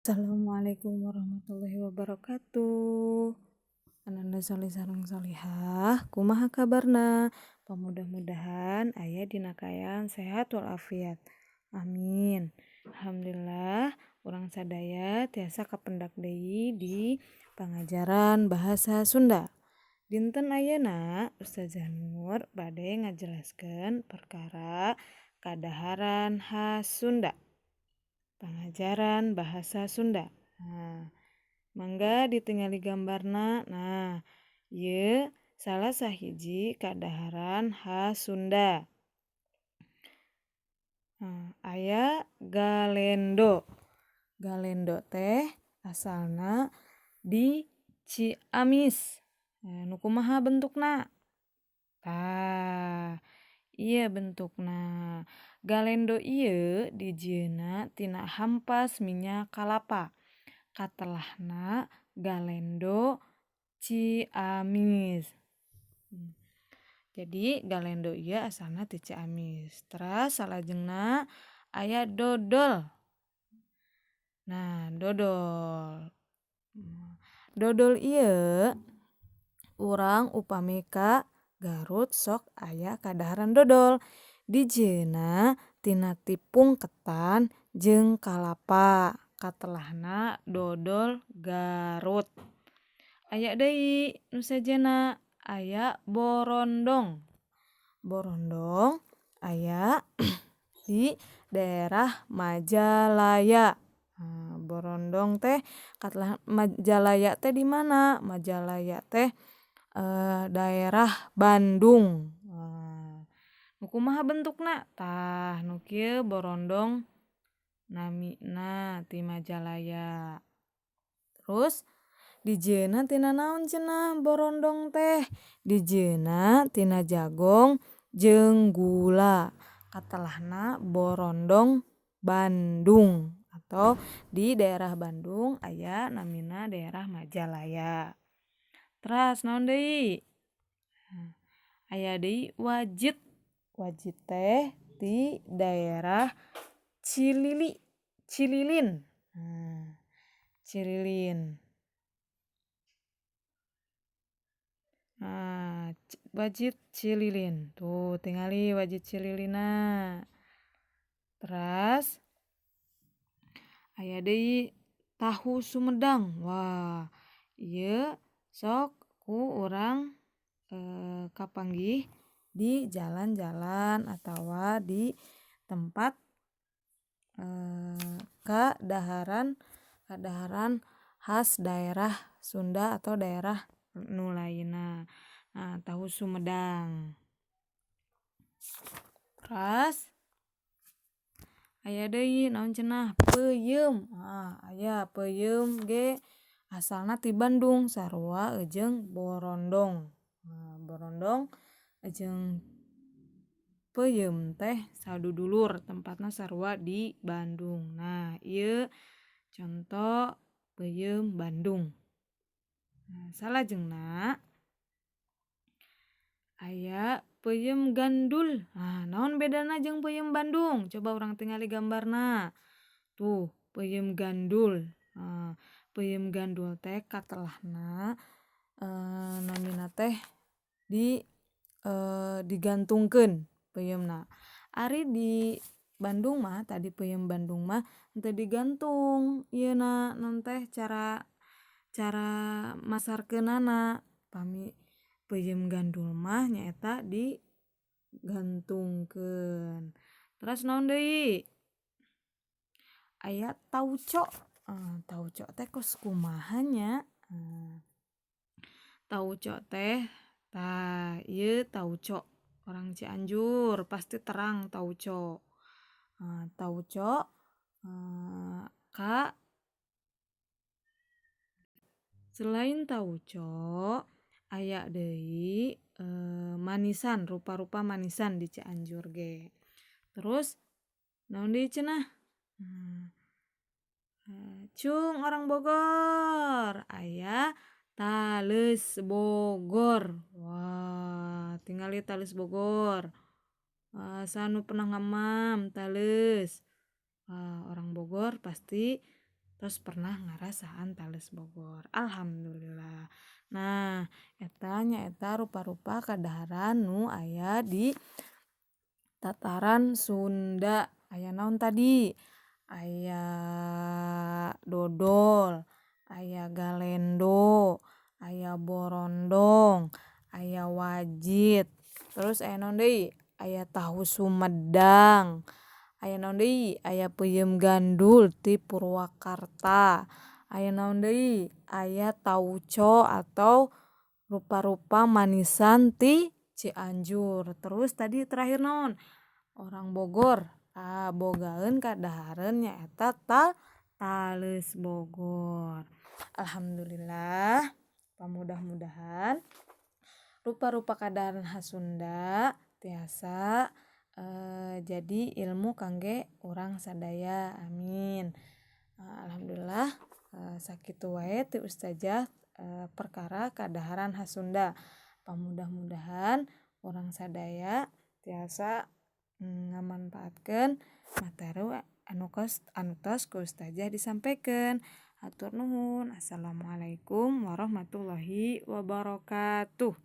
Assalamualaikum warahmatullahi wabarakatuh. Ananda soleh sareng solihah, kumaha kabarna? Pamudah-mudahan aya dina kaayaan sehat walafiat. Amin. Alhamdulillah urang sadaya tiasa kapendak deui di pangajaran bahasa Sunda. Dinten ayeuna Ustazah Nur bade ngajelaskeun perkara kadaharan khas Sunda. Pangajaran bahasa Sunda. Nah, mangga ditingali gambarna. Nah, ieu salah sahiji kadaharan khas Sunda. Nah, aya galendo. Galendo teh asalna di Ciamis. Nah, nu kumaha bentukna? Tah, ieu bentukna. Galendo ieu dijieunna tina hampas minyak kalapa. Katelahna galendo Ciamis. Jadi galendo ieu asalna ti Ciamis. Teras salajengna aya dodol. Nah, dodol. Dodol ieu urang upami ka Garut sok aya kadaharan dodol. Dijieunna tina tipung ketan jeung kalapa katelahna dodol Garut. Aya deui nu sejenna aya borondong. Borondong aya di daerah Majalaya. Borondong teh katelah Majalaya teh dimana Majalaya teh daerah Bandung. Nu kumaha bentukna tah nu kieu borondong namina ti Majalaya. Terus dijieunna tina naon cenah borondong teh dijieunna tina jagong jeung gula katelahna borondong bandung atau di daerah Bandung aya namina daerah Majalaya. Teras naon deui aya deui wajit, wajit teh ti daerah Cilili Cililin Cililin. Nah wajit cililin tuh tingali wajit cililinna. Teras aya deui tahu sumedang, wah ieu sok ku urang kapanggih di jalan-jalan atawa di tempat kadaharan kadaharan khas daerah sunda atau daerah nu lainna, nah tahu sumedang. Teras aya deui naon cenah peuyeum aya peuyeum ge asalna ti Bandung sarua jeung borondong, borondong jeung peuyeum teh sadudulur tempatna sarua di Bandung. Nah ieu conto peuyeum Bandung. Salajengna aya peuyeum gandul, nah naon bedana jeung peuyeum Bandung coba urang tingali gambarna tuh peuyeum gandul, peuyeum gandul teh katelahna namina teh di digantungkeun peuyeumna ari di Bandung mah tadi peuyeum Bandung mah henteu digantung ieuna naon teh cara cara masarkeunana pami peuyeum gandul mah nyaeta digantungkeun. Teras naon deui aya tauco, tauco teh kos kumaha nya tauco teh tah ieu tauco urang Cianjur pasti terang tauco, tauco ka selain tauco aya deui manisan rupa-rupa manisan di Cianjur ge. Terus naon deui cenah cung urang Bogor aya taleus Bogor, wah tingali taleus Bogor wah saha nu pernah ngamam taleus, wah urang Bogor pasti. Tos pernah ngarasaan tales Bogor, alhamdulillah. Nah eta nyaeta rupa-rupa kadaharan nu aya di tataran sunda aya naon tadi aya dodol, aya galendo, aya borondong, aya wajit, terus aya naon deui aya tahu sumedang, aya naon deui aya peuyeum gandul ti purwakarta, aya naon deui aya tauco atau rupa-rupa manisan ti Cianjur terus tadi terakhir naon orang Bogor bogaeun kadahareun nyaeta tales bogor. Alhamdulillah mudah-mudahan rupa-rupa kadaharan khas sunda tiasa jadi ilmu kangge urang sadaya amin. Alhamdulillah sakitu wae ti ustazah perkara kadaharan khas sunda pamudah-mudahan urang sadaya tiasa ngamanpaatkeun materi anu kos anu tos ku ustazah disampekeun hatur nuhun assalamualaikum warahmatullahi wabarakatuh.